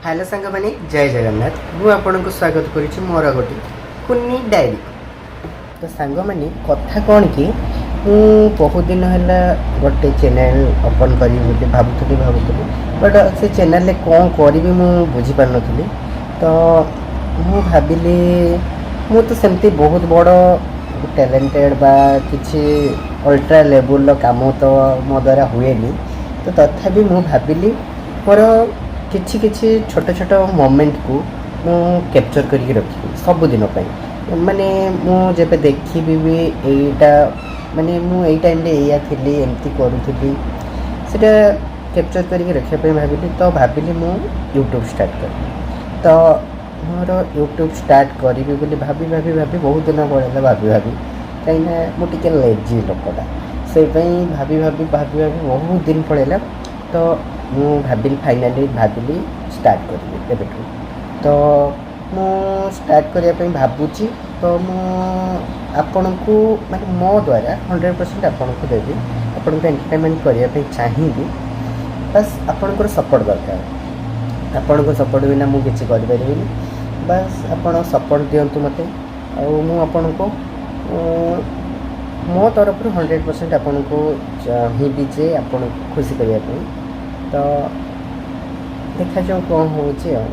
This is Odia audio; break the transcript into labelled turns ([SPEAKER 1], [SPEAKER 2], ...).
[SPEAKER 1] ହ୍ୟାଲୋ ସାଙ୍ଗମାନେ, ଜୟ ଜଗନ୍ନାଥ। ମୁଁ ଆପଣଙ୍କୁ ସ୍ୱାଗତ କରୁଛି ମୋର ଗୋଟେ କୁନି ଡାଏରୀ। ତ ସାଙ୍ଗମାନେ, କଥା କ'ଣ କି ମୁଁ ବହୁତ ଦିନ ହେଲା ଗୋଟେ ଚ୍ୟାନେଲ୍ ଓପନ୍ କରିବି ବୋଲି ଭାବୁଥିଲି ଭାବୁଥିଲି, ବଟ୍ ସେ ଚ୍ୟାନେଲ୍ରେ କ'ଣ କରିବି ମୁଁ ବୁଝିପାରୁନଥିଲି। ତ ମୁଁ ଭାବିଲି, ମୁଁ ତ ସେମିତି ବହୁତ ବଡ଼ ଟ୍ୟାଲେଣ୍ଟେଡ଼୍ ବା କିଛି ଅଲ୍ଟ୍ରା ଲେବୁଲ୍ର କାମ ତ ମୋ ଦ୍ୱାରା ହୁଏନି। ତ ତଥାପି ମୁଁ ଭାବିଲି, ମୋର କିଛି କିଛି ଛୋଟ ଛୋଟ ମୋମେଣ୍ଟକୁ ମୁଁ କ୍ୟାପଚର୍ କରିକି ରଖିବି ସବୁଦିନ ପାଇଁ। ମାନେ ମୁଁ ଯେବେ ଦେଖିବି ବି, ଏଇଟା ମାନେ ମୁଁ ଏଇ ଟାଇମ୍ରେ ଏଇଆ ଥିଲି, ଏମିତି କରୁଥିଲି, ସେଇଟା କ୍ୟାପଚର୍ କରିକି ରଖିବା ପାଇଁ ଭାବିଲି। ତ ଭାବିଲି ମୁଁ ୟୁଟ୍ୟୁବ୍ ଷ୍ଟାର୍ଟ କରିବି। ତ ମୋର ୟୁଟ୍ୟୁବ୍ ଷ୍ଟାର୍ଟ କରିବି ବୋଲି ଭାବି ଭାବି ଭାବି ବହୁତ ଦିନ ପଳେଇଲା ଭାବି ଭାବି, କାହିଁକିନା ମୁଁ ଟିକେ ଲେଜି ଲୋକଟା। ସେଇପାଇଁ ଭାବି ଭାବି ଭାବି ଭାବି ବହୁତ ଦିନ ପଳେଇଲା। ତ ମୁଁ ଭାବିଲି, ଫାଇନାଲି ଭାବିଲି ଷ୍ଟାର୍ଟ କରିବି ଏବେଠୁ। ତ ମୁଁ ଷ୍ଟାର୍ଟ କରିବା ପାଇଁ ଭାବୁଛି। ତ ମୁଁ ଆପଣଙ୍କୁ, ମାନେ ମୋ ଦ୍ୱାରା 100% ଆପଣଙ୍କୁ ଦେବି, ଆପଣଙ୍କୁ ଏଣ୍ଟରଟେନମେଣ୍ଟ କରିବା ପାଇଁ ଚାହିଁବି। ବାସ୍ ଆପଣଙ୍କର ସପୋର୍ଟ ଦରକାର। ଆପଣଙ୍କ ସପୋର୍ଟ ବିନା ମୁଁ କିଛି କରିପାରିବିନି। ବାସ୍ ଆପଣ ସପୋର୍ଟ ଦିଅନ୍ତୁ ମୋତେ, ଆଉ ମୁଁ ଆପଣଙ୍କୁ ମୋ ତରଫରୁ 100% ଆପଣଙ୍କୁ ଚାହିଁବି ଯେ ଆପଣଙ୍କୁ ଖୁସି କରିବା ପାଇଁ। ତ ଦେଖାଯାଉ କ'ଣ ହେଉଛି ଆଉ।